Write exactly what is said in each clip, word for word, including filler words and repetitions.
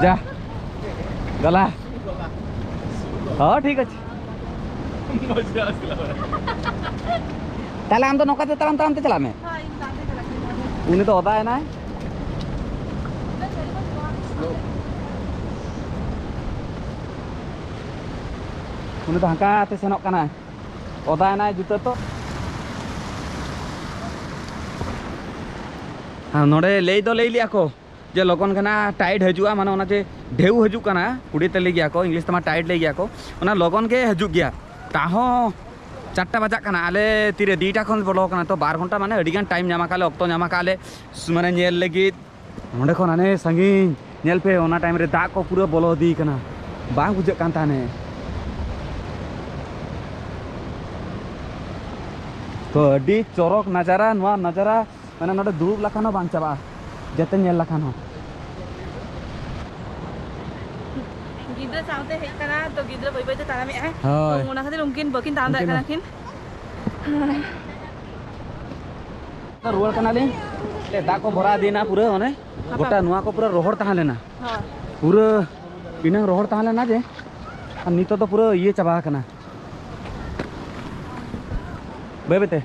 ᱡᱟ, ᱜᱟᱞᱟ᱾ ᱦᱚᱸ, ᱴᱷᱤᱠ ᱟᱪᱷᱮ᱾ ᱛᱟᱦᱞᱮ ᱟᱢ ᱫᱚ ᱱᱚᱝᱠᱟ ᱛᱮ ᱛᱟᱲᱟᱢ ᱛᱟᱲᱟᱢ ᱛᱮ ᱪᱟᱞᱟᱜ ᱢᱮ᱾ ᱩᱱᱤ ᱫᱚ ᱚᱫᱟ ᱮᱱᱟᱭ᱾ ᱩᱱᱤ ᱫᱚ ᱦᱟᱱᱠᱟ ᱛᱮ ᱥᱮᱱᱚᱜ ᱠᱟᱱᱟᱭ᱾ ᱚᱫᱟ ᱮᱱᱟᱭ ᱡᱩᱛᱟᱹ ᱛᱚ᱾ ᱟᱨ ᱱᱚᱰᱮ ᱞᱟᱹᱭ ᱫᱚ ᱞᱟᱹᱭ ᱞᱮᱜᱼᱟ ᱠᱚ, ᱡᱮ ᱞᱚᱜᱚᱱ ᱜᱮ ᱱᱟᱜ tide ᱦᱤᱡᱩᱜᱼᱟ, ᱢᱟᱱᱮ ᱚᱱᱟ ᱡᱮ ᱰᱷᱮᱣ ᱦᱤᱡᱩᱜ ᱠᱟᱱᱟ, ᱠᱩᱲᱤ ᱛᱮ ᱞᱟᱹᱭ ᱜᱮᱭᱟ ᱠᱚ, English ᱛᱮᱢᱟ tide ᱞᱟᱹᱭ ᱜᱮᱭᱟ ᱠᱚ, ᱚᱱᱟ ᱞᱚᱜᱚᱱ ᱜᱮ ᱦᱤᱡᱩᱜ ᱜᱮᱭᱟ᱾ ᱛᱟᱦᱚᱸ ᱪᱟᱨᱴᱟ ᱵᱟᱡᱟᱜ ᱠᱟᱱᱟ, ᱟᱞᱮ ᱛᱤᱨᱮ ᱫᱩᱭᱴᱟ ᱠᱷᱚᱱ ᱵᱚᱞᱚ ᱠᱟᱱᱟ, ᱛᱚ ᱵᱟᱨ ᱜᱷᱚᱱᱴᱟ ᱢᱟᱱᱮ ᱟᱹᱰᱤ ᱜᱟᱱ time ᱧᱟᱢ ᱟᱠᱟᱫ ᱞᱮ, ᱚᱠᱛᱚ ᱧᱟᱢ ᱟᱠᱟᱫ ᱞᱮ, ᱢᱟᱱᱮ ᱧᱮᱞ ᱞᱟᱹᱜᱤᱫ᱾ ᱱᱚᱸᱰᱮ ᱠᱷᱚᱱ ᱦᱟᱱᱮ ᱥᱟᱺᱜᱤᱧ ᱧᱮᱞ ᱯᱮ, ᱚᱱᱟ time ᱨᱮ ᱫᱟᱜ ᱠᱚ ᱯᱩᱨᱟᱹ ᱵᱚᱞᱚ ᱤᱫᱤ ᱠᱟᱱᱟ, ᱵᱟᱝ ᱵᱩᱡᱷᱟᱹᱜ ᱠᱟᱱ ᱛᱟᱦᱮᱱᱮ᱾ ᱛᱚ ᱟᱹᱰᱤ ᱪᱚᱨᱚᱠ ᱱᱟᱡᱟᱨᱟ, ᱱᱚᱣᱟ ᱱᱟᱡᱟᱨᱟ ᱢᱟᱱᱮ ᱱᱚᱰᱮ ᱫᱩᱲᱩᱵ ᱞᱮᱠᱷᱟᱱ ᱦᱚᱸ ᱵᱟᱝ ᱪᱟᱵᱟᱜᱼᱟ, ᱡᱮᱛᱮ ᱧᱮᱞ ᱞᱮᱠᱷᱟᱱ ᱦᱚᱸ᱾ ᱜᱤᱫᱽᱨᱟᱹ ᱥᱟᱶᱛᱮ ᱦᱮᱡ ᱠᱟᱱᱟ, ᱛᱚ ᱜᱤᱫᱽᱨᱟᱹ ᱵᱟᱹᱭ ᱵᱟᱹᱭ ᱛᱮ ᱛᱟᱲᱟᱢᱮᱜᱼᱟᱭ᱾ ᱦᱳᱭ᱾ ᱛᱚ ᱚᱱᱟ ᱠᱷᱟᱹᱛᱤᱨ ᱩᱱᱠᱤᱱ ᱵᱟᱹᱠᱤᱱ ᱛᱟᱲᱟᱢ ᱫᱟᱲᱮᱭᱟᱜ ᱩᱱᱠᱤᱱ ᱠᱟᱱᱟ ᱠᱤᱱ᱾ ᱨᱩᱣᱟᱹᱲ ᱠᱟᱱᱟᱞᱤᱧ᱾ ᱫᱟᱜ ᱠᱚ ᱵᱷᱚᱨᱟᱣ ᱤᱫᱤᱭᱮᱱᱟ ᱯᱩᱨᱟᱹ, ᱚᱱᱮ ᱜᱚᱴᱟ ᱱᱚᱣᱟ ᱠᱚ ᱯᱩᱨᱟᱹ ᱨᱚᱦᱚᱲ ᱛᱟᱦᱮᱸ ᱞᱮᱱᱟ᱾ ᱦᱳᱭ᱾ ᱯᱩᱨᱟᱹ ᱮᱱᱟᱝ ᱨᱚᱦᱚᱲ ᱛᱟᱦᱮᱸ ᱞᱮᱱᱟ ᱡᱮ, ᱟᱨ ᱱᱤᱛᱚᱜ ᱫᱚ ᱯᱩᱨᱟᱹ ᱤᱭᱟᱹ ᱪᱟᱵᱟ ᱟᱠᱟᱱᱟ᱾ ᱵᱟᱹᱭ ᱵᱟᱹᱭ ᱛᱮ᱾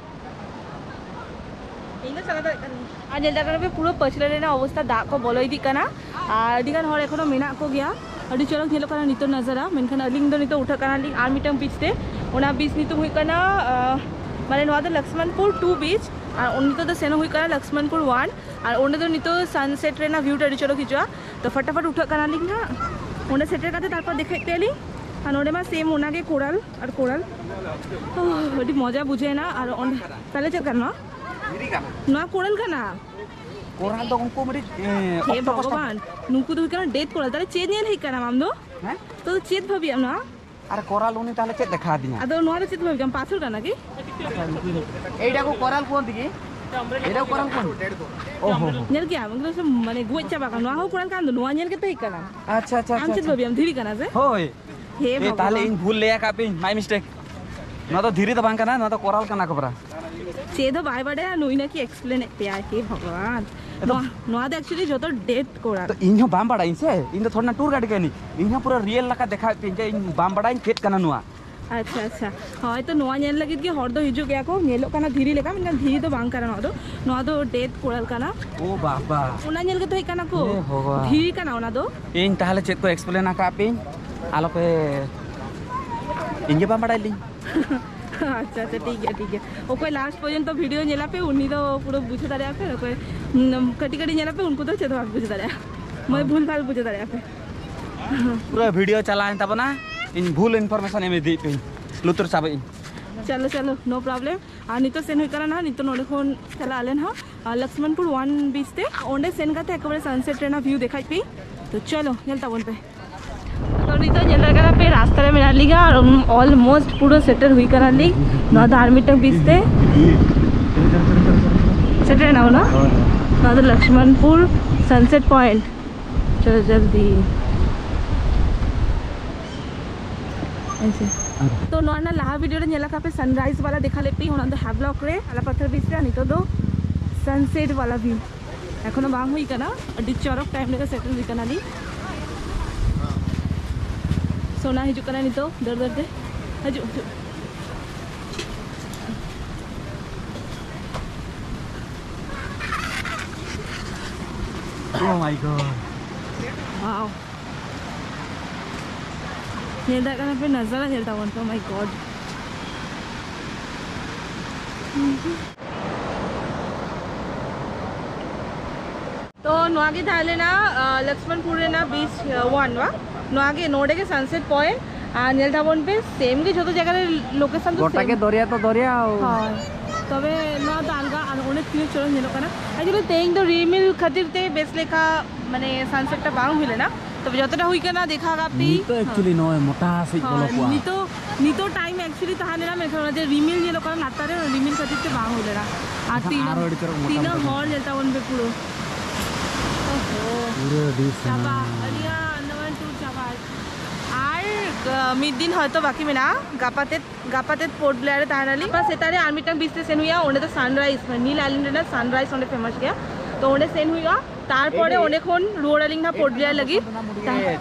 ᱤᱧ ᱫᱚ ᱪᱟᱞᱟᱣ ᱫᱟᱲᱮᱭᱟᱜ ᱠᱟᱱ ᱜᱤᱭᱟᱹᱧ᱾ ᱟᱨ ᱧᱮᱞ ᱫᱟᱲᱮᱭᱟᱜ ᱠᱟᱱᱟ ᱯᱮ, ᱯᱩᱨᱟᱹ ᱯᱟᱹᱪᱷᱞᱟᱹ ᱨᱮᱱᱟᱜ ᱚᱵᱚᱥᱛᱟ, ᱫᱟᱜ ᱠᱚ ᱵᱚᱞᱚ ᱤᱫᱤᱜ ᱠᱟᱱᱟ᱾ ᱟᱨ ᱟᱹᱰᱤ ᱜᱟᱱ ᱦᱚᱲ ᱮᱠᱷᱚᱱᱳ ᱢᱮᱱᱟᱜ ᱠᱚᱜᱮᱭᱟ᱾ ᱟᱹᱰᱤ ᱪᱚᱨᱚᱠ ᱧᱮᱞᱚᱜ ᱠᱟᱱᱟ ᱱᱤᱛᱚᱜ ᱱᱟᱡᱟᱨᱟ, ᱢᱮᱱᱠᱷᱟᱱ ᱟᱹᱞᱤᱧ ᱫᱚ ᱱᱤᱛᱚᱜ ᱩᱴᱷᱟᱹᱜ ᱠᱟᱱᱟᱞᱤᱧ ᱟᱨ ᱢᱤᱫᱴᱟᱝ beach ᱛᱮ᱾ ᱚᱱᱟ beach ᱧᱩᱛᱩᱢ ᱦᱩᱭᱩᱜ ᱠᱟᱱᱟ, ᱟᱸ, ᱢᱟᱱᱮ ᱱᱚᱣᱟ ᱫᱚ ᱞᱚᱠᱥᱢᱚᱱᱯᱩᱨ two beach, ᱟᱨ ᱩᱱ ᱱᱤᱛᱚᱜ ᱫᱚ ᱥᱮᱱᱚᱜ ᱦᱩᱭᱩᱜ ᱠᱟᱱᱟ ᱞᱚᱠᱥᱢᱚᱱᱯᱩᱨ one, ᱟᱨ ᱚᱸᱰᱮ ᱫᱚ ᱱᱤᱛᱚᱜ sunset ᱨᱮᱱᱟᱜ view ᱴᱟ ᱟᱹᱰᱤ ᱪᱚᱨᱚᱠ ᱦᱤᱡᱩᱜᱼᱟ᱾ ᱛᱚ ᱯᱷᱟᱴᱟᱯᱷᱟᱴ ᱩᱴᱷᱟᱹᱜ ᱠᱟᱱᱟᱞᱤᱧ ᱦᱟᱸᱜ, ᱚᱸᱰᱮ ᱥᱮᱴᱮᱨ ᱠᱟᱛᱮ ᱛᱟᱨᱯᱚᱨ ᱫᱮᱠᱷᱟᱭᱮᱫ ᱯᱮᱭᱟᱞᱤᱧ᱾ ᱟᱨ ᱱᱚᱸᱰᱮ ᱢᱟ same ᱚᱱᱟᱜᱮ ᱠᱳᱨᱟᱞ ᱟᱨ ᱠᱳᱨᱟᱞ᱾ ᱳᱦ, ᱟᱹᱰᱤ ᱢᱚᱡᱟ ᱵᱩᱡᱷᱟᱹᱣ ᱮᱱᱟ᱾ ᱟᱨ ᱚᱸᱰᱮ ᱛᱟᱦᱞᱮ ᱪᱮᱫ ᱠᱟᱱᱟ ᱱᱚᱣᱟ? ᱫᱷᱤᱨᱤ ᱠᱟᱱᱟ᱾ ᱱᱚᱣᱟ ᱠᱳᱨᱟᱞ ᱠᱟᱱᱟ? ᱠᱳᱨᱟᱞ ᱫᱚ ᱩᱱᱠᱩ ᱢᱤᱫᱴᱤᱡ, ᱮ, ᱦᱮ octopus ᱠᱟᱱᱟ᱾ ᱵᱷᱚᱜᱚᱵᱟᱱ, ᱱᱩᱠᱩ ᱫᱚ ᱦᱩᱭᱩᱜ ᱠᱟᱱᱟ death ᱠᱳᱨᱟᱞ᱾ ᱛᱟᱦᱞᱮ ᱪᱮᱫ ᱧᱮᱞ ᱦᱮᱡ ᱠᱟᱱᱟᱢ ᱟᱢ ᱫᱚ? ᱦᱮᱸ? ᱛᱚ ᱪᱮᱫ ᱵᱷᱟᱹᱵᱤᱭᱟᱢ ᱱᱚᱣᱟ? ᱟᱨ ᱠᱳᱨᱟᱞ ᱩᱱᱤ ᱛᱟᱦᱞᱮ ᱪᱮᱫ ᱫᱮᱠᱷᱟ ᱟᱫᱤᱧᱟ? ᱟᱫᱚ ᱱᱚᱣᱟ ᱫᱚ ᱪᱮᱫ ᱵᱷᱟᱹᱵᱤᱭᱟᱢ? ᱯᱟᱛᱷᱚᱨ ᱠᱟᱱᱟ ᱠᱤ? ᱮᱭᱴᱟᱠᱩ ᱠᱳᱨᱟᱞ ᱠᱩᱦᱚᱱᱛᱤ ᱠᱤ? ᱮᱭᱴᱟᱠᱩ ᱠᱳᱨᱟᱞ ᱠᱩᱦᱚᱱᱛᱤ? ᱳᱦᱳ ᱦᱳ᱾ ᱧᱮᱞ ᱠᱮᱜᱼᱟᱢ? ᱮᱠᱫᱚᱢ ᱥᱮ ᱢᱟᱱᱮ ᱜᱚᱡ ᱪᱟᱵᱟ ᱠᱟᱱᱟ᱾ ᱱᱚᱣᱟ ᱦᱚᱸ ᱠᱳᱨᱟᱞ ᱠᱟᱱ ᱫᱚ, ᱱᱚᱣᱟ ᱧᱮᱞ ᱠᱟᱛᱮ ᱦᱮᱡ ᱠᱟᱱᱟ᱾ ᱟᱪᱪᱷᱟ, ᱟᱪᱪᱷᱟ, ᱟᱢ ᱟᱪᱪᱷᱟ, ᱪᱮᱫ ᱟᱪᱪᱷᱟ᱾ ᱵᱷᱟᱹᱵᱤᱭᱟᱢ? ᱫᱷᱤᱨᱤ ᱠᱟᱱᱟ ᱥᱮ? ᱦᱳᱭ᱾ ᱦᱮ ᱮ, ᱛᱟᱦᱞᱮ ᱵᱷᱚᱜᱚᱵᱟᱱ᱾ ᱤᱧ ᱵᱷᱩᱞ ᱞᱟᱹᱭ ᱟᱠᱟᱫ ᱯᱮᱭᱟᱹᱧ, my mistake᱾ ᱱᱚᱣᱟ ᱫᱚ ᱫᱷᱤᱨᱤ ᱫᱚ ᱵᱟᱝ ᱠᱟᱱᱟ, ᱱᱚᱣᱟ ᱫᱚ ᱠᱳᱨᱟᱞ ᱠᱟᱱᱟ ᱠᱚ ᱯᱟᱨᱟ᱾ ᱪᱮᱫ ᱦᱚᱸ ᱵᱟᱭ ᱵᱟᱰᱟᱭᱟ ᱱᱩᱭ, ᱱᱟᱠᱤ ᱮᱠᱥᱯᱞᱮᱱ ᱮᱫ ᱯᱮᱭᱟᱭ᱾ ᱦᱮ ᱵᱷᱚᱜᱚᱵᱟᱱ, ᱟᱫᱚ ᱱᱚᱣᱟ, ᱱᱚᱣᱟ ᱫᱚ ᱮᱠᱪᱩᱭᱮᱞᱤ ᱡᱚᱛᱚ ᱰᱮᱴ ᱠᱚᱨᱟ᱾ ᱛᱚ ᱤᱧ ᱦᱚᱸ ᱵᱟᱢ ᱵᱟᱲᱟᱭᱟᱹᱧ ᱥᱮ, ᱤᱧ ᱫᱚ ᱛᱷᱚᱲᱟ ᱴᱩᱨ ᱜᱟᱭᱤᱰ ᱠᱟᱹᱱᱟᱹᱧ, ᱤᱧ ᱦᱚᱸ ᱯᱩᱨᱟᱹ ᱨᱤᱭᱮᱞ ᱞᱮᱠᱟ ᱫᱮᱠᱷᱟᱣᱮᱫ ᱯᱮᱭᱟᱹᱧ ᱡᱮ ᱤᱧ ᱵᱟᱢ ᱵᱟᱲᱟᱭᱟᱹᱧ ᱪᱮᱫ ᱠᱟᱱᱟ ᱱᱚᱣᱟ᱾ ᱟᱪᱪᱷᱟ, ᱟᱪᱪᱷᱟ, ᱦᱳᱭ᱾ ᱛᱚ ᱱᱚᱣᱟ ᱧᱮᱞ ᱞᱟᱹᱜᱤᱫ ᱜᱮ ᱦᱚᱲ ᱫᱚ ᱦᱤᱡᱩᱜ ᱜᱮᱭᱟ ᱠᱚ, ᱧᱮᱞᱚᱜ ᱠᱟᱱᱟ ᱫᱷᱤᱨᱤ ᱞᱮᱠᱟ, ᱢᱮᱱᱠᱷᱟᱱ ᱫᱷᱤᱨᱤ ᱫᱚ ᱵᱟᱝ ᱠᱟᱱᱟ ᱱᱚᱣᱟ ᱫᱚ, ᱱᱚᱣᱟ ᱫᱚ ᱰᱮᱛᱷ ᱠᱳᱨᱟᱞ ᱠᱟᱱᱟ᱾ ᱳ ᱵᱟᱵᱟ᱾ ᱚᱱᱟ ᱧᱮᱞ ᱜᱮᱛᱚ ᱦᱮᱡ ᱠᱟᱱᱟ ᱠᱚ, ᱮ ᱵᱷᱚᱜᱚᱵᱟᱱ᱾ ᱫᱷᱤᱨᱤ ᱠᱟᱱᱟ ᱚᱱᱟ ᱫᱚ᱾ ᱤᱧ ᱛᱟᱦᱚᱞᱮ ᱪᱮᱫ ᱠᱚ ᱮᱠᱥᱯᱞᱮᱱ ᱟᱠᱟᱫ ᱯᱮᱭᱟᱹᱧ, ᱟᱞᱚᱯᱮ, ᱤᱧ ᱜᱮ ᱵᱟᱢ ᱵᱟᱲᱟᱭ ᱞᱤᱧ᱾ ᱟᱪᱪᱷᱟ, ᱟᱪᱪᱷᱟ, ᱴᱷᱤᱠ ᱜᱮᱭᱟ, ᱴᱷᱤᱠ ᱜᱮᱭᱟ᱾ ᱚᱠᱚᱭ ᱞᱟᱥᱴ ᱯᱚᱨᱡᱚᱱᱛᱚ ᱵᱷᱤᱰᱤᱭᱳ ᱧᱮᱞᱟ ᱯᱮ, ᱩᱱᱤ ᱫᱚ ᱯᱩᱨᱟᱹ ᱵᱩᱡᱷᱟᱹᱣ ᱫᱟᱲᱮᱭᱟᱜᱼᱟ ᱯᱮ᱾ ᱚᱠᱚᱭ, ᱩᱢ, ᱠᱟᱹᱴᱤᱡ ᱠᱟᱹᱴᱤᱡ ᱧᱮᱞᱟ ᱯᱮ, ᱩᱱᱠᱩ ᱫᱚ ᱪᱮᱫ ᱦᱚᱸ ᱵᱟᱯᱮ ᱵᱩᱡᱷᱟᱹᱣ ᱫᱟᱲᱮᱭᱟᱜᱼᱟ᱾ ᱢᱟᱹᱭ ᱵᱷᱩᱞ ᱵᱷᱟᱞ ᱵᱩᱡᱷᱟᱹᱣ ᱫᱟᱲᱮᱭᱟᱜᱼᱟ ᱯᱮ᱾ ᱯᱩᱨᱟᱹ ᱵᱷᱤᱰᱤᱭᱳ ᱪᱟᱞᱟᱣᱮᱱ ᱛᱟᱵᱚᱱᱟ, ᱤᱧ ᱵᱷᱩᱞ ᱤᱱᱯᱷᱚᱨᱢᱮᱥᱚᱱ ᱮᱢ ᱤᱫᱤᱭᱮᱫ ᱯᱮᱭᱟᱹᱧ, ᱞᱩᱛᱩᱨ ᱥᱟᱵ ᱤᱧ᱾ ᱪᱚᱞᱚ, ᱪᱚᱞᱚ, no problem. ᱟᱨ ᱱᱤᱛᱚᱜ ᱥᱮᱱ ᱦᱩᱭᱩᱜ ᱠᱟᱱᱟ ᱱᱟᱦᱟᱜ, ᱱᱤᱛᱚᱜ ᱱᱚᱰᱮ ᱠᱷᱚᱱ ᱪᱟᱞᱟᱜ ᱟᱞᱮ ᱱᱟᱦᱟᱜ, ᱟᱨ ᱞᱚᱠᱥᱢᱚᱱᱯᱩᱨ ᱚᱣᱟᱱ ᱵᱤᱪ ᱛᱮ, ᱚᱸᱰᱮ ᱥᱮᱱ ᱠᱟᱛᱮ ᱮᱠᱮᱵᱟᱨᱮ ᱥᱟᱱᱥᱮᱴ ᱨᱮᱱᱟᱜ ᱵᱷᱤᱭᱩ ᱫᱮᱠᱷᱟᱭ ᱯᱮ᱾ ᱛᱚ ᱪᱚᱞᱚ, ᱧᱮᱞ ᱛᱟᱵᱚᱱ ᱯᱮ᱾ ᱛᱚ ᱱᱤᱛᱚᱜ ᱧᱮᱞ ᱫᱟᱲᱮᱭᱟᱜ ᱠᱟᱱᱟ ᱯᱮ, ᱨᱟᱥᱛᱟ ᱨᱮ ᱢᱮᱱᱟᱜ ᱞᱤᱧᱟ ᱟᱨ ᱚᱞᱢᱳᱥᱴ ᱯᱩᱨᱟᱹ ᱥᱮᱴᱮᱨ ᱦᱩᱭ ᱠᱟᱱᱟ ᱞᱤᱧ᱾ ᱱᱚᱣᱟ ᱫᱚ ᱟᱨ ᱢᱤᱫᱴᱟᱝ ᱵᱤᱪ ᱛᱮ᱾ ᱥᱮᱴᱮᱨ ᱮᱱᱟ ᱵᱚᱱ᱾ ᱱᱚᱣᱟ ᱫᱚ ᱞᱚᱠᱥᱢᱚᱱᱯᱩᱨ ᱥᱟᱱᱥᱮᱴ ᱯᱚᱭᱮᱱᱴ᱾ ᱪᱚᱞᱚ ᱡᱚᱞᱫᱤ᱾ ᱟᱪᱪᱷᱟ᱾ ᱛᱚ ᱱᱚᱣᱟ ᱨᱮᱱᱟᱜ ᱞᱟᱦᱟ ᱵᱷᱤᱰᱤᱭᱳ ᱨᱮ ᱧᱮᱞ ᱟᱠᱟᱫ ᱯᱮ ᱥᱟᱱᱨᱟᱭᱤᱡ ᱵᱟᱞᱟ ᱫᱮᱠᱷᱟ ᱞᱮᱫ ᱯᱮ, ᱚᱱᱟ ᱫᱚ ᱦᱮᱵᱞᱚᱠ ᱨᱮ ᱟᱞᱟ ᱯᱟᱛᱷᱚᱨ ᱵᱤᱪ ᱨᱮ, ᱟᱨ ᱱᱤᱛᱚᱜ ᱫᱚ ᱥᱟᱱᱥᱮᱴ ᱵᱟᱞᱟ ᱵᱷᱤᱭᱩ᱾ ᱮᱠᱷᱚᱱᱳ ᱵᱟᱝ ᱦᱩᱭ ᱠᱟᱱᱟ, ᱟᱹᱰᱤ ᱪᱚᱨᱚᱠ ᱴᱟᱭᱤᱢ ᱨᱮᱜᱮ ᱥᱮᱴᱮᱨ ᱦᱩᱭ ᱠᱟᱱᱟ ᱞᱤᱧ᱾ ᱥᱳᱱᱟ ᱦᱤᱡᱩᱜ ᱠᱟᱱᱟ ᱱᱤᱛᱚᱜ ᱫᱟᱹᱲ ᱫᱟᱹᱲ ᱛᱮ᱾ ᱦᱤᱡᱩᱜ, ᱦᱤᱡᱩᱜ᱾ Oh my God. Wow. ᱧᱮᱞ ᱫᱟᱲᱮᱭᱟᱜ ᱠᱟᱱᱟ ᱯᱮ ᱱᱟᱡᱟᱨᱟ ᱧᱮᱞ ᱛᱟᱵᱚᱱ ᱯᱮ, oh my God. ᱛᱚ ᱱᱚᱣᱟ ᱜᱮ ᱛᱟᱦᱮᱸ ᱞᱮᱱᱟ, ᱟᱸ, ᱞᱚᱠᱥᱢᱚᱱᱯᱩᱨ ᱨᱮᱱᱟᱜ ᱵᱤᱪ, ᱟᱸ, ᱚᱣᱟᱱ ᱵᱟ? ᱱᱚᱣᱟ ᱜᱮ, ᱱᱚᱰᱮ ᱜᱮ ᱥᱟᱱᱥᱮᱴ ᱯᱚᱭᱮᱱᱴ᱾ ᱟᱨ ᱧᱮᱞ ᱛᱟᱵᱚᱱ ᱯᱮ, ᱥᱮᱢ ᱜᱮ ᱡᱷᱚᱛᱚ ᱡᱟᱭᱜᱟ ᱨᱮ ᱞᱳᱠᱮᱥᱚᱱ ᱫᱚ ᱜᱚᱴᱟ ᱥᱮᱢ᱾ ᱜᱮ ᱫᱚᱨᱭᱟ ᱛᱚ ᱫᱚᱨᱭᱟ᱾ ᱦᱳᱭ᱾ ᱛᱚᱵᱮ ᱱᱚᱣᱟ ᱫᱚ ᱟᱞᱜᱟ, ᱟᱨ ᱚᱸᱰᱮ ᱛᱤᱱᱟᱹᱜ ᱪᱚᱨᱚᱠ ᱧᱮᱞᱚᱜ ᱠᱟᱱᱟ᱾ Actually ᱛᱮᱦᱮᱧ ᱫᱚ ᱨᱤᱢᱤᱞ ᱠᱷᱟᱹᱛᱤᱨ ᱛᱮ ᱵᱮᱥ ᱞᱮᱠᱟ ᱢᱟᱱᱮ ᱥᱟᱱᱥᱮᱴ ᱴᱟ ᱵᱟᱝ ᱦᱩᱭ ᱞᱮᱱᱟ, ᱛᱚᱵᱮ ᱡᱚᱛᱚᱴᱟ ᱦᱩᱭ ᱠᱟᱱᱟ ᱫᱮᱠᱷᱟ ᱠᱟᱜ ᱯᱮ᱾ ᱱᱤᱛᱚᱜ actually ᱱᱚᱜᱼᱚᱭ ᱢᱚᱴᱟ ᱥᱮᱫ ᱦᱳᱭ, ᱵᱚᱞᱚ ᱠᱚᱜᱼᱟ᱾ ᱱᱤᱛᱚᱜ, ᱱᱤᱛᱚᱜ ᱴᱟᱭᱤᱢ actually ᱛᱟᱦᱮᱸ ᱞᱮᱱᱟ, ᱢᱮᱱᱠᱷᱟᱱ ᱚᱱᱟ ᱡᱮ ᱨᱤᱢᱤᱞ ᱧᱮᱞᱚᱜ ᱠᱟᱱᱟ ᱞᱟᱛᱟᱨ ᱨᱮ, ᱚᱱᱟ ᱨᱤᱢᱤᱞ ᱠᱷᱟᱹᱛᱤᱨ ᱛᱮ ᱵᱟᱝ ᱦᱩᱭ ᱞᱮᱱᱟ᱾ ᱟᱨ ᱮᱱᱠᱷᱟᱱ ᱛᱤᱱᱟᱹᱜ, ᱟᱨᱚ ᱟᱹᱰᱤ ᱪᱚᱨᱚᱠ ᱢᱚᱴᱟ ᱛᱤᱱᱟᱹᱜ ᱢᱚᱴᱟ ᱦᱚᱲ ᱧᱮᱞᱚᱜ᱾ ᱧᱮᱞ ᱛᱟᱵᱚᱱ ᱯᱮ ᱯᱩᱨᱟᱹ᱾ ᱳᱦᱳ᱾ ᱯᱩᱨᱟᱹ ᱟᱹᱰᱤ ᱪᱟᱵᱟ, ᱥᱟᱱᱟ᱾ ᱟᱹᱞᱤᱧᱟᱜ ᱟᱱᱫᱟᱢᱟᱱ ᱴᱩᱨ ᱪᱟᱵᱟ᱾ ᱟᱨ ᱢᱤᱫ ᱫᱤᱱ ᱦᱚᱭᱛᱳ ᱵᱟᱹᱠᱤ ᱢᱮᱱᱟᱜᱼᱟ᱾ ᱜᱟᱯᱟ ᱛᱮᱫ, ᱜᱟᱯᱟ ᱛᱮᱫ ᱯᱳᱨᱴ ᱵᱞᱮᱭᱟᱨ ᱨᱮ ᱛᱟᱦᱮᱱᱟᱞᱤᱧ᱾ ᱜᱟᱯᱟ ᱥᱮᱛᱟᱜ ᱨᱮ ᱟᱨ ᱢᱤᱫᱴᱟᱝ ᱵᱤᱪ ᱛᱮ ᱥᱮᱱ ᱦᱩᱭᱩᱜᱼᱟ᱾ ᱚᱸᱰᱮ ᱫᱚ ᱥᱟᱱᱨᱟᱭᱤᱡᱽ, ᱢᱟᱱᱮ ᱱᱤᱞ ᱟᱭᱞᱮᱱᱰ ᱨᱮᱱᱟᱜ ᱥᱟᱱᱨᱟᱭᱤᱡᱽ ᱚᱸᱰᱮ ᱯᱷᱮᱢᱟᱥ ᱜᱮᱭᱟ᱾ ᱛᱚ ᱚᱸᱰᱮ ᱥᱮᱱ ᱦᱩᱭᱩᱜᱼᱟ᱾ ᱛᱟᱨᱯᱚᱨᱮ ᱚᱸᱰᱮ ᱠᱷᱚᱱ ᱨᱩᱣᱟᱹᱲ ᱟᱹᱞᱤᱧ ᱱᱟᱦᱟᱜ ᱯᱳᱨᱴ ᱵᱞᱮᱭᱟᱨ ᱞᱟᱹᱜᱤᱫ᱾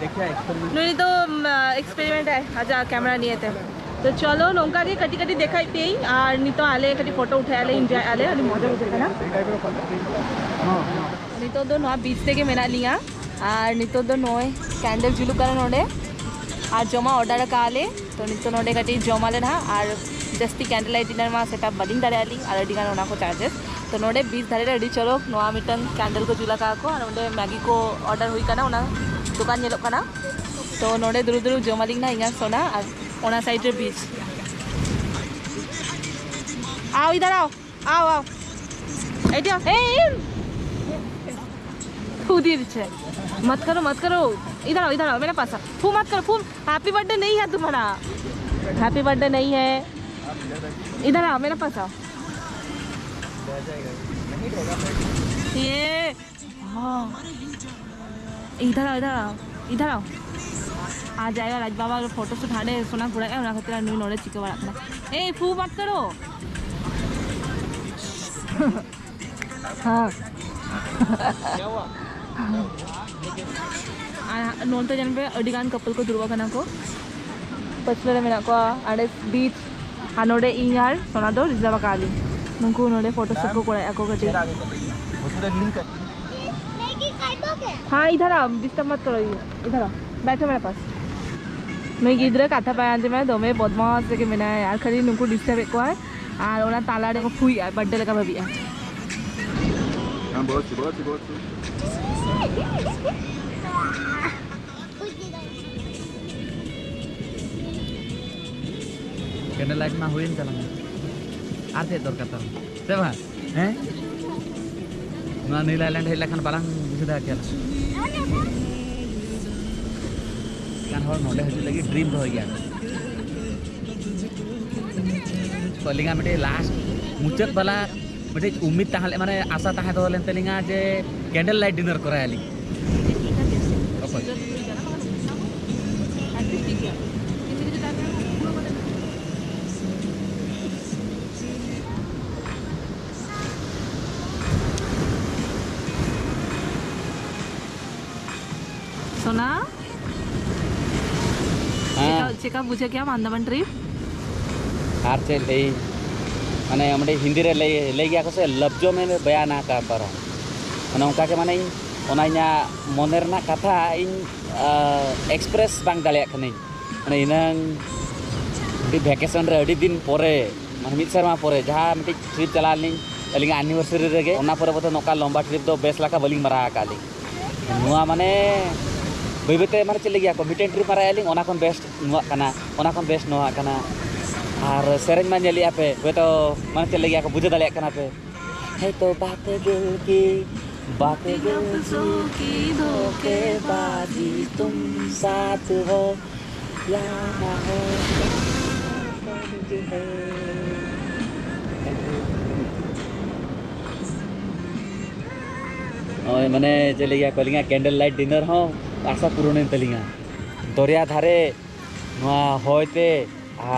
ᱱᱩᱭ ᱫᱚ ᱮᱠᱥᱯᱮᱨᱤᱢᱮᱱᱴ ᱟᱭ ᱟᱡᱟᱜ ᱠᱮᱢᱮᱨᱟ ᱱᱤᱭᱮᱛᱮ᱾ ᱛᱚ ᱪᱚᱞᱚ, ᱱᱚᱝᱠᱟ ᱜᱮ ᱠᱟᱹᱴᱤᱡ ᱠᱟᱹᱴᱤᱡ ᱫᱮᱠᱷᱟᱭ ᱯᱮᱭᱟᱹᱧ᱾ ᱟᱨ ᱱᱤᱛᱚᱜ ᱟᱞᱮ ᱠᱟᱹᱴᱤᱡ ᱯᱷᱳᱴᱳ ᱩᱴᱷᱟᱹᱭ ᱟᱞᱮ, ᱮᱱᱡᱚᱭ ᱟᱞᱮ, ᱟᱹᱰᱤ ᱢᱚᱡᱟ ᱵᱩᱡᱷᱟᱹᱜ ᱠᱟᱱᱟ᱾ ᱱᱤᱛᱚᱜ ᱫᱚ ᱱᱚᱣᱟ ᱵᱤᱪ ᱨᱮᱜᱮ ᱢᱮᱱᱟᱜ ᱞᱤᱧᱟ᱾ ᱟᱨ ᱱᱤᱛᱚᱜ ᱫᱚ ᱱᱚᱜᱼᱚᱭ ᱠᱮᱱᱰᱮᱞ ᱡᱩᱞᱩᱜ ᱠᱟᱱᱟ ᱱᱚᱰᱮ᱾ ᱟᱨ ᱡᱚᱢᱟᱜ ᱚᱨᱰᱟᱨ ᱟᱠᱟᱫᱼᱟ ᱞᱮ᱾ ᱛᱚ ᱱᱤᱛᱚᱜ ᱱᱚᱰᱮ ᱠᱟᱹᱴᱤᱡ ᱡᱚᱢ ᱟᱞᱮ ᱱᱟᱦᱟᱜ᱾ ᱟᱨ ᱡᱟᱹᱥᱛᱤ ᱠᱮᱱᱰᱮᱞ ᱞᱟᱭᱤᱴ ᱰᱤᱱᱟᱨ ᱢᱟ ᱥᱮᱴᱟᱯ ᱵᱟᱹᱞᱤᱧ ᱫᱟᱲᱮᱭᱟᱜᱼᱟ ᱞᱤᱧ, ᱟᱨ ᱟᱹᱰᱤ ᱜᱟᱱ ᱚᱱᱟ ᱠᱚ ᱪᱟᱨᱡᱮᱥ᱾ ᱛᱚ ᱱᱚᱰᱮ ᱵᱤᱪ ᱫᱷᱟᱨᱮ ᱨᱮ ᱟᱹᱰᱤ ᱪᱚᱨᱚᱠ ᱱᱚᱣᱟ ᱢᱤᱫᱴᱟᱝ ᱠᱮᱱᱰᱮᱞ ᱠᱚ ᱡᱩᱞ ᱟᱠᱟᱫ ᱠᱚ, ᱟᱨ ᱚᱸᱰᱮ ᱢᱮᱜᱤ ᱠᱚ ᱚᱨᱰᱟᱨ ᱦᱩᱭ ᱠᱟᱱᱟ, ᱚᱱᱟ ᱫᱚᱠᱟᱱ ᱧᱮᱞᱚᱜ ᱠᱟᱱᱟ᱾ ᱛᱚ ᱱᱚᱰᱮ ᱫᱩᱲᱩᱵ ᱫᱩᱲᱩᱵ ᱡᱚᱢ ᱟᱹᱞᱤᱧ ᱱᱟᱦᱟᱜ ᱤᱧ ᱟᱨ ᱥᱳᱱᱟ, ᱟᱨ ᱚᱱᱟ ᱥᱟᱭᱤᱰ ᱨᱮ ᱵᱤᱪ᱾ आओ इधर आओ, आओ आओ। ए, ए, ए। फू दिए पीछे। मत करो, मत करो। इधर आओ, इधर आओ, मेरे पास आओ। फू मत करो, फू। हैप्पी बर्थडे नहीं है तुम्हारा। हैप्पी बर्थडे नहीं है। इधर आओ, मेरे पास आओ। ये, हाँ। इधर आओ, इधर आओ, इधर आओ। आ जाएगा राज बाबा अगर फोटो शूट। हांडे सोना घुराएगा, ᱚᱱᱟ ᱠᱷᱟᱹᱛᱤᱨ ᱟᱨ ᱱᱩᱭ ᱱᱚᱰᱮ ᱪᱤᱠᱟᱹ ᱵᱟᱲᱟᱜ ᱠᱟᱱᱟ? ए, फू मत करो। हाँ। ᱟᱨ ᱱᱚᱱᱛᱮ ᱧᱮᱞ ᱯᱮ, ᱟᱹᱰᱤ ᱜᱟᱱ ᱠᱟᱯᱚᱞ ᱠᱚ ᱫᱩᱲᱩᱵ ᱟᱠᱟᱱᱟ ᱠᱚ᱾ ᱯᱟᱹᱪᱷᱞᱟᱹ ᱨᱮ ᱢᱮᱱᱟᱜ ᱠᱚᱣᱟ ᱟᱸᱰᱮ ᱵᱤᱪ, ᱟᱨ ᱱᱚᱰᱮ ᱤᱧ ᱟᱨ ᱥᱳᱱᱟ ᱫᱚ ᱨᱤᱡᱟᱨᱵᱷ ᱟᱠᱟᱫ ᱞᱤᱧ᱾ ᱱᱩᱠᱩ ᱱᱚᱰᱮ ᱯᱷᱳᱴᱳ ᱥᱩᱴ ᱠᱚ ᱠᱚᱨᱟᱣᱮᱫᱼᱟ ᱠᱚ ᱠᱟᱹᱴᱤᱡ᱾ हाँ, इधर आओ, डिस्टर्ब मत करो, ये, इधर आओ, बैठो मेरे पास। ᱱᱩᱭ ᱜᱤᱫᱽᱨᱟᱹ ᱠᱟᱛᱷᱟ ᱵᱟᱭ ᱟᱸᱡᱚᱢᱟ, ᱫᱚᱢᱮ ᱵᱚᱫᱢᱟᱥ ᱨᱮᱜᱮ ᱢᱮᱱᱟᱭᱟ, ᱟᱨ ᱠᱷᱟᱹᱞᱤ ᱱᱩᱠᱩ ᱰᱤᱥᱴᱟᱨᱵ ᱮᱫ ᱠᱚᱣᱟᱭ᱾ ᱟᱨ ᱚᱱᱟ ᱛᱟᱞᱟ ᱨᱮᱠᱚ ᱯᱷᱩᱭᱮᱜᱼᱟ, ᱵᱟᱨᱛᱷᱰᱮ ᱞᱮᱠᱟ ᱵᱷᱟᱵᱤᱜᱼᱟ᱾ हाँ, बहुत अच्छी, बहुत अच्छी, बहुत अच्छी। ᱠᱮᱱᱰᱮᱞ ᱞᱟᱭᱤᱴ ᱢᱟ ᱦᱩᱭᱮᱱ ᱛᱟᱞᱟᱝᱟ, ᱟᱨ ᱪᱮᱫ ᱫᱚᱨᱠᱟᱨ ᱛᱟᱢ, ᱥᱮ ᱵᱟᱝ? ᱦᱮᱸ? ᱱᱚᱣᱟ ᱱᱤᱞ ᱟᱭᱞᱮᱱᱰ ᱦᱮᱡ ᱞᱮᱠᱷᱟᱱ ᱵᱟᱞᱟᱝ ᱵᱩᱡᱷᱟᱹᱣ ᱫᱟᱲᱮ ᱠᱮᱭᱟ᱾ ᱮᱱᱠᱷᱟᱱ ᱦᱚᱲ ᱱᱚᱰᱮ ᱦᱤᱡᱩᱜ ᱞᱟᱹᱜᱤᱫ ᱰᱨᱤᱢ ᱫᱚᱦᱚᱭ ᱜᱮᱭᱟ᱾ ᱛᱚ ᱟᱹᱞᱤᱧᱟᱜ ᱢᱤᱫᱴᱮᱡ ᱞᱟᱥᱴ ᱢᱩᱪᱟᱹᱫ ᱵᱟᱞᱟ ᱢᱤᱫᱴᱮᱡ ᱩᱢᱤᱫ ᱛᱟᱦᱮᱸ ᱞᱮ-, ᱢᱟᱱᱮ ᱟᱥᱟ ᱛᱟᱦᱮᱸ ᱫᱚᱦᱚ ᱞᱮᱱ ᱛᱟᱹᱞᱤᱧᱟ ᱡᱮ ᱠᱮᱱᱰᱮᱞ ᱞᱟᱭᱤᱴ ᱰᱤᱱᱟᱨ ᱠᱚᱨᱟᱭᱟᱞᱤᱧ᱾ ᱚᱠᱚᱭ? ᱥᱳᱱᱟ, ᱦᱮᱸ᱾ ᱪᱮᱠᱟ, ᱪᱮᱠᱟ ᱵᱩᱡᱷᱟᱹᱣ ᱠᱮᱜᱼᱟᱢ ᱟᱱᱫᱟᱢᱟᱱ ᱴᱨᱤᱯ? ᱟᱨ ᱪᱮᱫ ᱞᱟᱹᱭ, ᱢᱟᱱᱮ ᱚᱸᱰᱮ ᱦᱤᱱᱫᱤ ᱨᱮ ᱞᱟᱹᱭ, ᱞᱟᱹᱭ ᱜᱮᱭᱟ ᱠᱚ ᱥᱮ, "ᱞᱟᱯᱡᱚ ᱢᱮ ᱵᱟᱭᱟᱱ ᱱᱟ ᱠᱟᱨ ᱯᱟ ᱨᱟᱦᱟ ᱦᱩᱸ", ᱢᱟᱱᱮ ᱚᱱᱠᱟ ᱜᱮ, ᱢᱟᱱᱮ ᱤᱧ ᱚᱱᱟ ᱤᱧᱟᱹᱜ ᱢᱚᱱᱮ ᱨᱮᱱᱟᱜ ᱠᱟᱛᱷᱟ ᱤᱧ, ᱟ, ᱮᱠᱥᱯᱨᱮᱥ ᱵᱟᱝ ᱫᱟᱲᱮᱭᱟᱜ ᱠᱟᱹᱱᱟᱹᱧ᱾ ᱢᱟᱱᱮ ᱤᱱᱟᱹᱝ ᱟᱹᱰᱤ ᱵᱷᱮᱠᱮᱥᱚᱱ ᱨᱮ ᱟᱹᱰᱤ ᱫᱤᱱ ᱯᱚᱨᱮ, ᱢᱟᱱᱮ ᱢᱤᱫ ᱥᱮᱨᱢᱟ ᱯᱚᱨᱮ ᱡᱟᱦᱟᱸ ᱢᱤᱫᱴᱤᱡ ᱴᱨᱤᱯ ᱪᱟᱞᱟᱣ ᱞᱮᱱᱟᱹᱧ ᱟᱹᱞᱤᱧᱟᱜ ᱮᱱᱤᱵᱷᱟᱨᱥᱟᱨᱤ ᱨᱮᱜᱮ, ᱚᱱᱟ ᱯᱚᱨᱮ ᱵᱚᱞᱛᱮ ᱱᱚᱝᱠᱟ ᱞᱚᱢᱵᱟ ᱴᱨᱤᱯ ᱫᱚ ᱵᱮᱥ ᱞᱮᱠᱟ ᱵᱟᱹᱞᱤᱧ ᱢᱟᱨᱟᱣ ᱟᱠᱟᱫ ᱞᱤᱧ᱾ ᱱᱚᱣᱟ ᱢᱟᱱᱮ ᱵᱟᱹᱭ ᱵᱟᱹᱭᱛᱮ, ᱢᱟᱱᱮ ᱪᱮᱫ ᱞᱟᱹᱭ ᱜᱮᱭᱟ ᱠᱚ, ᱢᱤᱫᱴᱮᱱ ᱴᱨᱤᱯ ᱢᱟᱨᱟᱣᱮᱫᱼᱟ ᱞᱤᱧ, ᱚᱱᱟ ᱠᱷᱚᱱ ᱵᱮᱥᱴ ᱱᱚᱣᱟ ᱠᱟᱱᱟ, ᱚᱱᱟ ᱠᱷᱚᱱ ᱵᱮᱥᱴ ᱱᱚᱣᱟ ᱠᱟᱱᱟ᱾ ᱟᱨ ᱥᱮᱨᱮᱧ ᱢᱟ ᱧᱮᱞᱮᱫᱼᱟ ᱯᱮ, ᱦᱳᱭᱛᱳ ᱢᱟᱱᱮ ᱪᱮᱫ ᱞᱟᱹᱭ ᱜᱮᱭᱟ ᱠᱚ, ᱵᱩᱡᱷᱟᱹᱣ ᱫᱟᱲᱮᱭᱟᱜ ᱠᱟᱱᱟ ᱯᱮ᱾ ᱦᱮᱸ ᱛᱚ ᱵᱟᱛᱮ ᱫᱤᱞ ᱠᱤ, ᱵᱟᱛᱮ ᱫᱤᱞ ᱠᱤ ᱫᱷᱳᱠᱮᱵᱟᱡᱤ, ᱛᱩᱢ ᱥᱟᱛ ᱦᱳ ᱭᱟ ᱱᱟ ᱦᱳ, ᱱᱚᱜᱼᱚᱭ ᱢᱟᱱᱮ ᱪᱮᱫ ᱞᱟᱹᱭ ᱜᱮᱭᱟ ᱠᱚ, ᱟᱹᱞᱤᱧᱟᱜ ᱠᱮᱱᱰᱮᱞ ᱞᱟᱭᱤᱴ ᱰᱤᱱᱟᱨ ᱦᱚᱸ ᱟᱥᱟ ᱯᱩᱨᱚᱱᱮᱱ ᱛᱟᱹᱞᱤᱧᱟ᱾ ᱫᱚᱨᱭᱟ ᱫᱷᱟᱨᱮ ᱱᱚᱣᱟ ᱦᱚᱭ ᱛᱮ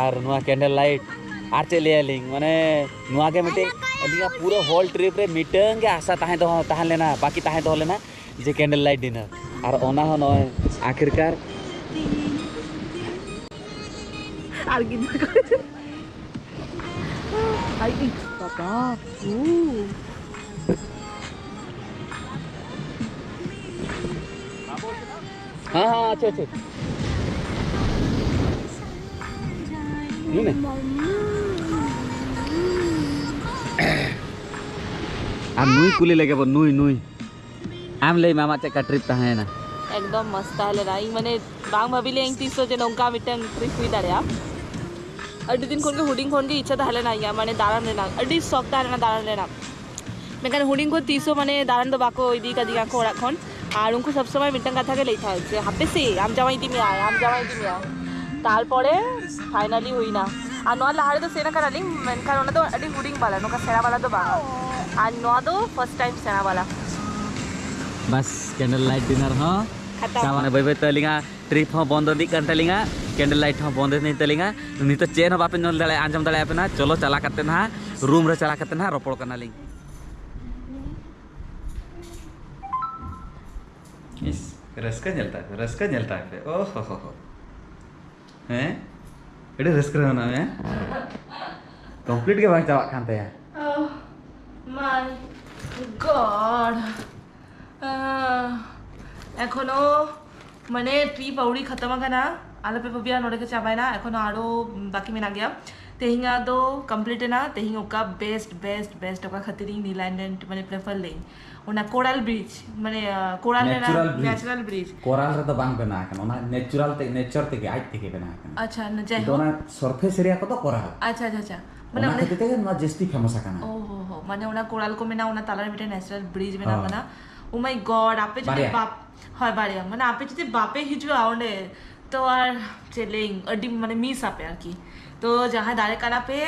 ᱟᱨ ᱱᱚᱣᱟ ᱠᱮᱱᱰᱮᱞ ᱞᱟᱭᱤᱴ, ᱟᱨ ᱪᱮᱫ ᱞᱟᱹᱭᱟᱞᱤᱧ, ᱢᱟᱱᱮ ᱱᱚᱣᱟ ᱜᱮ ᱢᱤᱫᱴᱤᱡ ᱟᱹᱞᱤᱧᱟᱜ ᱯᱩᱨᱟᱹ ᱦᱳᱞ ᱴᱨᱤᱯ ᱨᱮ ᱢᱤᱫᱴᱟᱝ ᱜᱮ ᱟᱥᱟ ᱛᱟᱦᱮᱸ ᱫᱚᱦᱚ, ᱛᱟᱦᱮᱸ ᱞᱮᱱᱟ, ᱵᱟᱹᱠᱤ ᱛᱟᱦᱮᱸ ᱫᱚᱦᱚ ᱞᱮᱱᱟ, ᱡᱮ ᱠᱮᱱᱰᱮᱞ ᱞᱟᱭᱤᱴ ᱰᱤᱱᱟᱨ, ᱟᱨ ᱚᱱᱟ ᱦᱚᱸ ᱱᱚᱜᱼᱚᱭ ᱟᱹᱠᱷᱤᱨᱠᱟᱨ᱾ ᱟᱨ ᱜᱤᱫᱽᱨᱟᱹ ᱠᱚ᱾ ᱟᱭ, ᱤ, ᱵᱟᱵᱟ, ᱩ᱾ ᱦᱮᱸ, ᱦᱮᱸ, ᱟᱪᱪᱷᱟ, ᱟᱪᱪᱷᱟ᱾ ᱱᱩᱭ ᱢᱮ᱾ ᱟᱨ ᱱᱩᱭ ᱠᱩᱞᱤ ᱞᱮᱜᱮ ᱵᱚᱱ, ᱱᱩᱭ, ᱱᱩᱭ᱾ ᱟᱢ ᱞᱟᱹᱭ ᱢᱮ, ᱟᱢᱟᱜ ᱪᱮᱫ ᱞᱮᱠᱟ ᱴᱨᱤᱯ ᱛᱟᱦᱮᱸᱭᱮᱱᱟ? ᱮᱠᱫᱚᱢ ᱢᱚᱡᱽ ᱛᱟᱦᱮᱸ ᱞᱮᱱᱟ᱾ ᱤᱧ ᱢᱟᱱᱮ ᱵᱟᱝ ᱵᱷᱟᱹᱵᱤ ᱞᱮᱫᱟᱹᱧ ᱛᱤᱥ ᱦᱚᱸ ᱡᱮ ᱱᱚᱝᱠᱟ ᱢᱤᱫᱴᱟᱝ ᱴᱨᱤᱯ ᱦᱩᱭ ᱫᱟᱲᱮᱭᱟᱜᱼᱟ᱾ ᱟᱹᱰᱤ ᱫᱤᱱ ᱠᱷᱚᱱ ᱜᱮ, ᱦᱩᱰᱤᱧ ᱠᱷᱚᱱ ᱜᱮ ᱤᱪᱪᱷᱟᱹ ᱛᱟᱦᱮᱸ ᱞᱮᱱᱟ ᱤᱧᱟᱹᱜ, ᱢᱟᱱᱮ ᱫᱟᱬᱟᱱ ᱨᱮᱱᱟᱜ ᱟᱹᱰᱤ ᱥᱚᱠ ᱛᱟᱦᱮᱸ ᱞᱮᱱᱟ ᱫᱟᱬᱟᱱ ᱨᱮᱱᱟᱜ᱾ ᱢᱮᱱᱠᱷᱟᱱ ᱦᱩᱰᱤᱧ ᱠᱷᱚᱱ ᱛᱤᱥ ᱦᱚᱸ ᱢᱟᱱᱮ ᱫᱟᱬᱟᱱ ᱫᱚ ᱵᱟᱠᱚ ᱤᱫᱤ ᱠᱟᱫᱤᱧᱟ ᱠᱚ ᱚᱲᱟᱜ ᱠᱷᱚᱱ᱾ ᱟᱨ ᱩᱱᱠᱩ ᱥᱚᱵ ᱥᱚᱢᱚᱭ ᱢᱤᱫᱴᱟᱝ ᱠᱟᱛᱷᱟ ᱜᱮ ᱞᱟᱹᱭ ᱛᱟᱦᱮᱸᱫ ᱡᱮ, "ᱦᱟᱯᱮ ᱥᱮ, ᱟᱢ ᱡᱟᱶᱟᱭ ᱤᱫᱤ ᱢᱮᱭᱟᱭ, ᱟᱢ ᱡᱟᱶᱟᱭ ᱤᱫᱤ ᱢᱮᱭᱟᱭ᱾" ᱛᱟᱨᱯᱚᱨᱮ ᱯᱷᱟᱭᱱᱟᱞᱤ ᱦᱩᱭᱱᱟ᱾ ᱟᱨ ᱱᱚᱣᱟ ᱞᱟᱦᱟ ᱨᱮᱫᱚ ᱥᱮᱱ ᱟᱠᱟᱱᱟᱞᱤᱧ, ᱢᱮᱱᱠᱷᱟᱱ ᱚᱱᱟ ᱫᱚ ᱟᱹᱰᱤ ᱦᱩᱰᱤᱧ ᱵᱟᱞᱟ, ᱱᱚᱝᱠᱟ ᱥᱮᱬᱟ ᱵᱟᱞᱟ ᱫᱚ ᱵᱟᱝ᱾ ᱟᱨ ᱱᱚᱣᱟ ᱫᱚ ᱯᱷᱟᱨᱥᱴ ᱴᱟᱭᱤᱢ ᱥᱮᱬᱟ ᱵᱟᱞᱟ᱾ ᱵᱟᱥ, ᱠᱮᱱᱰᱮᱞ ᱞᱟᱭᱤᱴ ᱰᱤᱱᱟᱨ ᱦᱚᱸ ᱠᱷᱟᱛᱟᱢ᱾ ᱪᱟᱵᱟ᱾ ᱢᱟᱱᱮ ᱵᱟᱹᱭ ᱵᱟᱹᱭ ᱛᱮ ᱟᱹᱞᱤᱧᱟᱜ ᱴᱨᱤᱯ ᱦᱚᱸ ᱵᱚᱱᱫ ᱤᱫᱤᱜ ᱠᱟᱱ ᱛᱟᱹᱞᱤᱧᱟ, ᱠᱮᱱᱰᱮᱞ ᱞᱟᱭᱤᱴ ᱦᱚᱸ ᱵᱚᱱᱫ ᱤᱫᱤᱜ ᱛᱟᱹᱞᱤᱧᱟ᱾ ᱱᱤᱛᱚᱜ ᱪᱮᱫ ᱦᱚᱸ ᱵᱟᱯᱮ ᱧᱮᱞ ᱫᱟᱲᱮᱭᱟᱜᱼᱟ, ᱟᱸᱡᱚᱢ ᱫᱟᱲᱮᱭᱟᱜᱼᱟ ᱯᱮ ᱱᱟᱦᱟᱜ᱾ ᱪᱚᱞᱚ ᱪᱟᱞᱟᱣ ᱠᱟᱛᱮ ᱱᱟᱦᱟᱜ, ᱨᱩᱢ ᱨᱮ ᱪᱟᱞᱟᱣ ᱠᱟᱛᱮ ᱱᱟᱦᱟᱜ ᱨᱚᱯᱚᱲ ᱠᱟᱱᱟᱞᱤᱧ᱾ ᱤᱥ᱾ ᱨᱟᱹᱥᱠᱟᱹ ᱧᱮᱞ ᱛᱟᱭ ᱯᱮ, ᱨᱟᱹᱥᱠᱟᱹ ᱧᱮᱞ ᱛᱟᱭ ᱯᱮ᱾ ᱳ ᱦᱳ ᱦᱳ ᱦᱳ᱾ ᱦᱮᱸ? ᱟᱹᱰᱤ ᱨᱟᱹᱥᱠᱟᱹ ᱨᱮ ᱢᱮᱱᱟᱜ ᱢᱮᱭᱟ᱾ ᱠᱚᱢᱯᱞᱤᱴ ᱜᱮ ᱵᱟᱝ ᱪᱟᱵᱟᱜ ᱠᱟᱱ ᱛᱟᱭᱟ᱾ Oh my God. ᱮᱠᱷᱚᱱᱳ ᱢᱟᱱᱮ ᱴᱨᱤᱯ ᱟᱹᱣᱲᱤ ᱠᱷᱟᱛᱟᱢ ᱟᱠᱟᱱᱟ᱾ ᱟᱞᱚᱯᱮ ᱵᱷᱟᱹᱵᱤᱭᱟ ᱱᱚᱰᱮ ᱜᱮ ᱪᱟᱵᱟᱭᱮᱱᱟ, ᱮᱠᱷᱚᱱᱳ ᱟᱨᱚ ᱵᱟᱹᱠᱤ ᱢᱮᱱᱟᱜ ᱜᱮᱭᱟ᱾ ᱛᱮᱦᱮᱧᱟᱜ ᱫᱚ ᱠᱚᱢᱯᱞᱤᱴ ᱮᱱᱟ᱾ ᱛᱮᱦᱮᱧ ᱚᱠᱟ ᱵᱮᱥᱴ ᱵᱮᱥᱴ ᱵᱮᱥᱴ ᱚᱠᱟ ᱠᱷᱟᱹᱛᱤᱨ ᱤᱧ ᱱᱤᱞ ᱟᱭᱞᱮᱱᱰ ᱢᱟᱱᱮ ᱯᱨᱮᱯᱷᱟᱨ ᱞᱮᱫᱟᱹᱧ, ᱚᱱᱟ ᱠᱳᱨᱟᱞ ᱵᱨᱤᱡᱽ, ᱢᱟᱱᱮ ᱠᱳᱨᱟᱞ ᱨᱮᱱᱟᱜ natural bridge. Natural bridge. Coral ᱨᱮᱫᱚ ᱵᱟᱝ ᱵᱮᱱᱟᱣ ᱟᱠᱟᱱᱟ, ᱚᱱᱟ ᱱᱮᱪᱟᱨᱟᱞ ᱛᱮ, ᱱᱮᱪᱟᱨ ᱛᱮᱜᱮ, ᱟᱡ ᱛᱮᱜᱮ ᱵᱮᱱᱟᱣ ᱟᱠᱟᱱᱟ᱾ ᱟᱪᱪᱷᱟ, ᱱᱟ-, ᱡᱟᱭᱦᱳᱠ᱾ ᱚᱱᱟ ᱥᱚᱨᱯᱷᱮᱥ ᱮᱨᱤᱭᱟ ᱠᱚᱫᱚ ᱠᱳᱨᱟᱞ᱾ ᱟᱪᱪᱷᱟ ᱟᱪᱪᱷᱟ ᱟᱪᱪᱷᱟ᱾ ᱢᱟᱱᱮ ᱚᱱᱟ ᱚᱸᱰᱮ ᱠᱷᱟᱹᱛᱤᱨ ᱛᱮᱜᱮ ᱱᱚᱣᱟ ᱡᱟᱹᱥᱛᱤ ᱯᱷᱮᱢᱟᱥ ᱟᱠᱟᱱᱟ᱾ ᱳ ᱦᱳ ᱦᱳ, ᱢᱟᱱᱮ ᱚᱱᱟ ᱠᱳᱨᱟᱞ ᱠᱚ ᱢᱮᱱᱟᱜᱼᱟ, ᱚᱱᱟ ᱛᱟᱞᱟᱨᱮ ᱢᱤᱫᱴᱮᱱ ᱱᱮᱪᱟᱨᱟᱞ ᱵᱨᱤᱡᱽ ᱵᱮᱱᱟᱣ ᱦᱳᱭ᱾ ᱠᱟᱱᱟ᱾ ᱳ ᱢᱟᱭ ᱜᱚᱰ, ᱟᱯᱮ ᱡᱩᱫᱤ ᱵᱟᱯ-, ᱦᱳᱭ, ᱵᱟᱨᱭᱟ᱾ ᱢᱟᱱᱮ ᱟᱯᱮ ᱡᱩᱫᱤ ᱵᱟᱯᱮ ᱦᱤᱡᱩᱜᱼᱟ ᱚᱸᱰᱮ, ᱛᱚ ᱟᱨ ᱪᱮᱫ ᱞᱟᱹᱭᱟᱹᱧ, ᱟᱹᱰᱤ ᱢᱟᱱᱮ ᱢᱤᱥ ᱟᱯᱮ ᱟᱨᱠᱤ᱾ ᱛᱚ ᱡᱟᱦᱟᱸᱭ ᱫᱟᱲᱮ ᱠᱟᱱᱟ ᱯᱮ,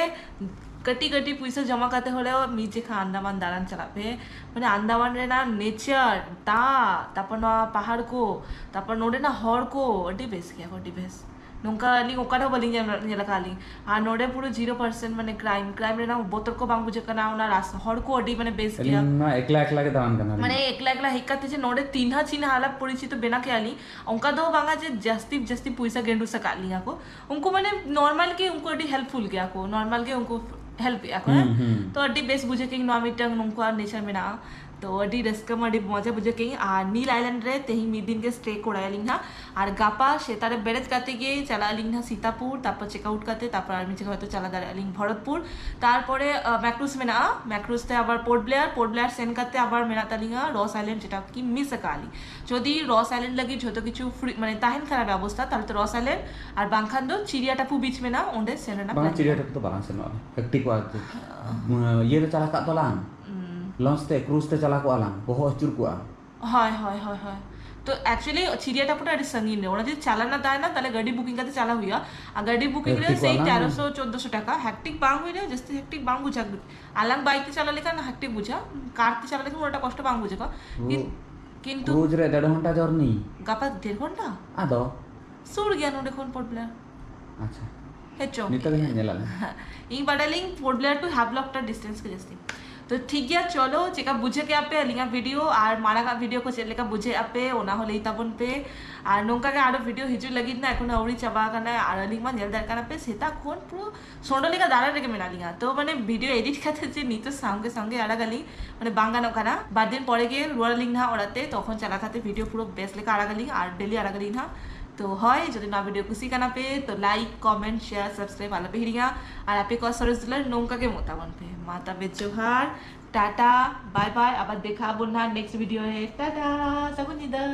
ᱠᱟᱹᱴᱤᱡ ᱠᱟᱹᱴᱤᱡ ᱯᱩᱭᱥᱟᱹ ᱡᱚᱢᱟ ᱠᱟᱛᱮ ᱦᱚᱞᱮᱣ ᱢᱤᱫ ᱡᱮᱠᱷᱟ ᱟᱱᱫᱟᱢᱟᱱ ᱫᱟᱬᱟᱱ ᱪᱟᱞᱟᱜ ᱯᱮ᱾ ᱢᱟᱱᱮ ᱟᱱᱫᱟᱢᱟᱱ ᱨᱮᱱᱟᱜ ᱱᱮᱪᱟᱨ, ᱫᱟᱜ, ᱛᱟᱨᱯᱚᱨ ᱱᱚᱣᱟ ᱯᱟᱦᱟᱲ ᱠᱚ, ᱛᱟᱨᱯᱚᱨ ᱱᱚᱰᱮᱱᱟᱜ ᱦᱚᱲ ᱠᱚ ᱟᱹᱰᱤ ᱵᱮᱥ ᱜᱮᱭᱟ ᱠᱚ, ᱟᱹᱰᱤ ᱵᱮᱥ᱾ ᱱᱚᱝᱠᱟ ᱟᱹᱞᱤᱧ ᱚᱠᱟ ᱨᱮᱦᱚᱸ ᱵᱟᱹᱞᱤᱧ ᱧᱮᱞ, ᱧᱮᱞ ᱟᱠᱟᱫ ᱞᱤᱧ᱾ ᱟᱨ ᱱᱚᱰᱮ ᱯᱩᱨᱟᱹ ᱡᱤᱨᱳ ᱯᱟᱨᱥᱮᱱᱴ ᱢᱟᱱᱮ ᱠᱨᱟᱭᱤᱢ, ᱠᱨᱟᱭᱤᱢ ᱨᱮᱱᱟᱜ ᱵᱚᱛᱚᱨ ᱠᱚ ᱵᱟᱝ ᱵᱩᱡᱷᱟᱹᱜ ᱠᱟᱱᱟ᱾ ᱚᱱᱟ ᱨᱟᱥ-, ᱦᱚᱲ ᱠᱚ ᱟᱹᱰᱤ ᱢᱟᱱᱮ ᱵᱮᱥ ᱜᱮᱭᱟ᱾ ᱟᱹᱞᱤᱧ ᱢᱟ ᱮᱠᱞᱟ ᱮᱠᱞᱟ ᱜᱮ ᱫᱟᱬᱟᱱ ᱠᱟᱱᱟᱞᱤᱧ᱾ ᱢᱟᱱᱮ ᱮᱠᱞᱟ ᱮᱠᱞᱟ ᱦᱮᱡ ᱠᱟᱛᱮ ᱡᱮ ᱱᱚᱰᱮ ᱛᱤᱱᱦᱟ ᱪᱤᱱᱦᱟ ᱟᱞᱟᱯ ᱯᱚᱨᱤᱪᱤᱛᱚ ᱵᱮᱱᱟᱣ ᱠᱮᱜᱼᱟ ᱞᱤᱧ, ᱚᱱᱠᱟ ᱫᱚ ᱵᱟᱝᱟ ᱡᱮ ᱡᱟᱹᱥᱛᱤ ᱡᱟᱹᱥᱛᱤ ᱯᱩᱭᱥᱟ ᱜᱮᱸᱰᱩᱥ ᱟᱠᱟᱫ ᱞᱤᱧᱟ ᱠᱚ᱾ ᱩᱱᱠᱩ ᱢᱟᱱᱮ ᱱᱚᱨᱢᱟᱞ ᱜᱮ, ᱩᱱᱠᱩ ᱟᱹᱰᱤ ᱦᱮᱞᱯᱯᱷᱩᱞ ᱜᱮᱭᱟ ᱠᱚ, ᱱᱚᱨᱢᱟᱞ ᱜᱮ ᱩᱱᱠᱩ ᱦᱮᱞᱯ ᱮᱫᱼᱟ ᱠᱚ, ᱦᱮᱸ? ᱦᱩᱸ, ᱦᱩᱸ᱾ ᱛᱚ ᱟᱹᱰᱤ ᱵᱮᱥ ᱵᱩᱡᱷᱟᱹᱣ ᱠᱮᱫᱟᱹᱧ ᱱᱚᱣᱟ ᱢᱤᱫᱴᱟᱝ ᱱᱩᱠᱩᱣᱟᱜ ᱱᱮᱪᱟᱨ ᱢᱮᱱᱟᱜᱼᱟ᱾ ᱛᱚ ᱟᱹᱰᱤ ᱨᱟᱹᱥᱠᱟᱹ ᱢᱟ ᱟᱹᱰᱤ ᱢᱚᱡᱟ ᱵᱩᱡᱷᱟᱹᱣ ᱠᱮᱫᱟᱹᱧ᱾ ᱟᱨ ᱱᱤᱞ ᱟᱭᱞᱮᱱᱰ ᱨᱮ ᱛᱮᱦᱮᱧ ᱢᱤᱫ ᱫᱤᱱ ᱜᱮ ᱥᱴᱮ ᱠᱚᱨᱟᱭᱟᱞᱤᱧ ᱦᱟᱸᱜ᱾ ᱟᱨ ᱜᱟᱯᱟ ᱥᱮᱛᱟᱜ ᱨᱮ ᱵᱮᱨᱮᱫ ᱠᱟᱛᱮ ᱜᱮ ᱪᱟᱞᱟᱜ ᱟᱹᱞᱤᱧ ᱦᱟᱸᱜ ᱥᱤᱛᱟᱯᱩᱨ, ᱛᱟᱨᱯᱚᱨ ᱪᱮᱠ ᱟᱣᱩᱴ ᱠᱟᱛᱮ ᱛᱟᱨᱯᱚᱨ ᱟᱨ ᱢᱤᱫ ᱡᱟᱭᱜᱟ ᱦᱚᱭᱛᱳ ᱪᱟᱞᱟᱣ ᱫᱟᱲᱮᱭᱟᱜᱼᱟ ᱞᱤᱧ ᱵᱷᱚᱨᱚᱛᱯᱩᱨ᱾ ᱛᱟᱨᱯᱚᱨᱮ, ᱟᱸ, ᱢᱮᱠᱨᱩᱥ ᱢᱮᱱᱟᱜᱼᱟ, ᱢᱮᱠᱨᱩᱥ ᱛᱮ ᱟᱵᱟᱨ ᱯᱳᱨᱴ ᱵᱞᱮᱭᱟᱨ, ᱯᱳᱨᱴ ᱵᱞᱮᱭᱟᱨ ᱥᱮᱱ ᱠᱟᱛᱮ ᱟᱵᱟᱨ ᱢᱮᱱᱟᱜ ᱛᱟᱹᱞᱤᱧᱟ ᱨᱚᱥ ᱟᱭᱞᱮᱱᱰ, ᱡᱮᱴᱟ ᱠᱤ ᱢᱤᱥ ᱟᱠᱟᱫ ᱞᱤᱧ᱾ ᱡᱩᱫᱤ ᱨᱚᱥ ᱟᱭᱞᱮᱱᱰ ᱞᱟᱹᱜᱤᱫ ᱡᱷᱚᱛᱚ ᱠᱤᱪᱷᱩ ᱯᱷᱨᱤ, ᱢᱟᱱᱮ ᱛᱟᱦᱮᱱ ᱠᱷᱟᱱ ᱵᱮᱵᱚᱥᱛᱟ, ᱛᱟᱦᱚᱞᱮ ᱛᱚ ᱨᱚᱥ ᱟᱭᱞᱮᱱᱰ, ᱟᱨ ᱵᱟᱝᱠᱷᱟᱱ ᱫᱚ ᱪᱤᱨᱤᱭᱟ ᱴᱟᱯᱩ ᱵᱤᱪ ᱢᱮᱱᱟᱜᱼᱟ, ᱚᱸᱰᱮ ᱥᱮᱱ ᱨᱮᱱᱟᱜ ᱵᱟᱝ, plan ᱪᱤᱨᱤᱭᱟ ᱢᱮᱱᱟᱜᱼᱟ᱾ ᱴᱟᱯᱩ ᱫᱚ ᱵᱟᱞᱟᱝ ᱥᱮᱱᱚᱜᱼᱟ, ᱦᱮᱠᱴᱤᱠ ᱠᱚᱜᱼᱟ᱾ ᱤᱭᱟᱹ ᱨᱮ ᱪᱟᱞᱟᱣ ᱠᱟᱜ ᱫᱚᱞᱟᱝ, ᱦᱩᱸ᱾ ᱞᱚᱧᱪ ᱛᱮ, ᱠᱨᱩᱡᱽ ᱛᱮ ᱪᱟᱞᱟᱣ ᱠᱚᱜᱼᱟ ᱞᱟᱝ, ᱵᱚᱦᱚᱜ ᱟᱹᱪᱩᱨ ᱠᱚᱜᱼᱟ᱾ ᱦᱳᱭ, ᱦᱳᱭ, ᱦᱳᱭ, ᱦᱳᱭ᱾ ᱛᱚ actually ᱪᱤᱨᱤᱭᱟ ᱴᱟᱯᱩ ᱴᱟ ᱟᱹᱰᱤ ᱥᱟᱺᱜᱤᱧ ᱨᱮ, ᱚᱱᱟ ᱡᱩᱫᱤ ᱪᱟᱞᱟᱜ ᱨᱮᱱᱟᱜ ᱛᱟᱦᱮᱱᱟ, ᱛᱟᱦᱚᱞᱮ ᱜᱟᱹᱰᱤ ᱵᱩᱠᱤᱝ ᱠᱟᱛᱮ ᱪᱟᱞᱟᱜ ᱦᱩᱭᱩᱜᱼᱟ᱾ ᱟᱨ ᱜᱟᱹᱰᱤ ᱵᱩᱠᱤᱝ ᱨᱮ ᱦᱮᱠᱴᱤᱠ ᱥᱮᱭ ᱠᱚᱜᱼᱟ ᱞᱟᱝ᱾ ᱪᱟᱨᱥᱚ ᱪᱳᱫᱽᱫᱳᱥᱚ ᱴᱟᱠᱟ, ᱦᱮᱠᱴᱤᱠ ᱵᱟᱝ ᱦᱩᱭ ᱨᱮ, ᱡᱟᱹᱥᱛᱤ ᱦᱮᱠᱴᱤᱠ ᱵᱟᱝ ᱵᱩᱡᱷᱟᱹᱜ᱾ ᱟᱞᱟᱝ ᱵᱟᱭᱤᱠ ᱛᱮ ᱪᱟᱞᱟᱣ ᱞᱮᱠᱷᱟᱱ ᱦᱮᱠᱴᱤᱠ ᱵᱩᱡᱷᱟᱹᱜᱼᱟ, ᱠᱟᱨ ᱛᱮ ᱪᱟᱞᱟᱣ ᱞᱮᱠᱷᱟᱱ ᱩᱱᱟᱹᱜ ᱴᱟ ᱠᱚᱥᱴᱚ ᱵᱟᱝ ᱵᱩᱡᱷᱟᱹᱜᱼᱟ᱾ ᱠᱨᱩ-, ᱠᱤᱱ-, ᱠᱤᱱᱛᱩ ᱠᱨᱩᱡᱽ ᱨᱮ ᱰᱮᱲ ᱜᱷᱚᱱᱴᱟ ᱡᱚᱨᱱᱤ᱾ ᱜᱟᱯᱟ ᱰᱮᱲ ᱜᱷᱚᱱᱴᱟ? ᱟᱫᱚ? ᱥᱩᱨ ᱜᱮᱭᱟ ᱱᱚᱰᱮ ᱠᱷᱚᱱ ᱯᱳᱨᱴ ᱵᱞᱮᱭᱟᱨ᱾ ᱟᱪᱪᱷᱟ᱾ ᱦᱮᱸ ᱪᱚ᱾ ᱱᱤᱛᱚᱜ ᱜᱮ ᱦᱟᱸᱜ ᱧᱮᱞ ᱟᱞᱮ᱾ ᱤᱧ ᱵᱟᱰᱟᱭ ᱞᱤᱧ ᱯᱳᱨᱴ ᱵᱞᱮᱭᱟᱨ ᱴᱩ ᱦᱟᱵᱞᱚᱠ ᱴᱟ ᱰᱤᱥᱴᱮᱱᱥ ᱜᱮ ᱡᱟᱹᱥᱛᱤ᱾ ᱛᱚ ᱴᱷᱤᱠ ᱜᱮᱭᱟ, ᱪᱚᱞᱚ, ᱪᱮᱠᱟ ᱵᱩᱡᱷᱟᱹᱣ ᱠᱮᱜᱼᱟ ᱯᱮ ᱟᱹᱞᱤᱧᱟᱜ ᱵᱷᱤᱰᱤᱭᱳ ᱟᱨ ᱢᱟᱲᱟᱝᱟᱜ ᱵᱷᱤᱰᱤᱭᱳ ᱠᱚ ᱪᱮᱫ ᱞᱮᱠᱟ ᱵᱩᱡᱷᱟᱹᱣ ᱟᱯᱮ, ᱚᱱᱟ ᱦᱚᱸ ᱞᱟᱹᱭ ᱛᱟᱵᱚᱱ ᱯᱮ᱾ ᱟᱨ ᱱᱚᱝᱠᱟ ᱜᱮ ᱟᱨᱚ ᱵᱷᱤᱰᱤᱭᱳ ᱦᱤᱡᱩᱜ ᱞᱟᱹᱜᱤᱫ ᱱᱟ, ᱮᱠᱷᱚᱱ ᱟᱹᱣᱨᱤ ᱪᱟᱵᱟ ᱟᱠᱟᱱᱟ ᱟᱨ ᱟᱹᱞᱤᱧ ᱢᱟ ᱧᱮᱞ ᱫᱟᱲᱮᱭᱟᱜ ᱠᱟᱱᱟ ᱯᱮ ᱥᱮᱛᱟᱜ ᱠᱷᱚᱱ ᱯᱩᱨᱟᱹ ᱥᱚᱸᱰᱚ ᱞᱮᱠᱟ ᱫᱟᱬᱟᱱ ᱨᱮᱜᱮ ᱢᱮᱱᱟᱜ ᱞᱤᱧᱟ᱾ ᱛᱚ ᱢᱟᱱᱮ ᱵᱷᱤᱰᱤᱭᱳ ᱮᱰᱤᱴ ᱠᱟᱛᱮ ᱡᱮ ᱱᱤᱛᱚᱜ ᱥᱟᱝᱜᱮ ᱥᱟᱝᱜᱮ ᱟᱲᱟᱜ ᱟᱹᱞᱤᱧ, ᱢᱟᱱᱮ ᱵᱟᱝ ᱜᱟᱱᱚᱜ ᱠᱟᱱᱟ᱾ ᱵᱟᱨ ᱫᱤᱱ ᱯᱚᱨᱮ ᱜᱮ ᱨᱩᱣᱟᱹᱲ ᱟᱹᱞᱤᱧ ᱱᱟᱦᱟᱜ ᱚᱲᱟᱜ ᱛᱮ, ᱛᱚᱠᱷᱚᱱ ᱪᱟᱞᱟᱣ ᱠᱟᱛᱮ ᱵᱷᱤᱰᱤᱭᱳ ᱯᱩᱨᱟᱹ ᱵᱮᱥ ᱞᱮᱠᱟ ᱟᱲᱟᱜ ᱟᱹᱞᱤᱧ ᱟᱨ ᱰᱮᱞᱤ ᱟᱲᱟᱜ ᱟᱹᱞᱤᱧ ᱱᱟᱦᱟᱜ᱾ ᱛᱚ ᱦᱳᱭ, ᱡᱩᱫᱤ ᱱᱚᱣᱟ ᱵᱷᱤᱰᱤᱭᱳ ᱠᱩᱥᱤ ᱠᱟᱱᱟ ᱯᱮ ᱛᱚ ᱞᱟᱭᱤᱠ, ᱠᱚᱢᱮᱱᱴ, ᱥᱮᱭᱟᱨ, ᱥᱟᱵᱥᱠᱨᱟᱭᱤᱵ ᱟᱞᱚ ᱯᱮ ᱦᱤᱲᱤᱧᱟ᱾ ᱟᱨ ᱟᱯᱮ ᱠᱚᱣᱟᱜ ᱥᱚᱨᱮᱥ ᱫᱩᱞᱟᱹᱲ ᱱᱚᱝᱠᱟ ᱜᱮ ᱮᱢᱚᱜ ᱛᱟᱵᱚᱱ ᱯᱮ᱾ ᱢᱟ ᱛᱚᱵᱮ ᱡᱚᱦᱟᱨ, ᱴᱟᱴᱟ, ᱵᱟᱭ ᱵᱟᱭ, ᱟᱵᱟᱨ ᱫᱮᱠᱷᱟ ᱟᱵᱚᱱ ᱱᱟᱦᱟᱜ ᱱᱮᱠᱥᱴ ᱵᱷᱤᱰᱤᱭᱳ ᱨᱮ᱾ ᱴᱟᱴᱟ, ᱥᱟᱹᱜᱩᱱ ᱧᱤᱫᱟᱹ᱾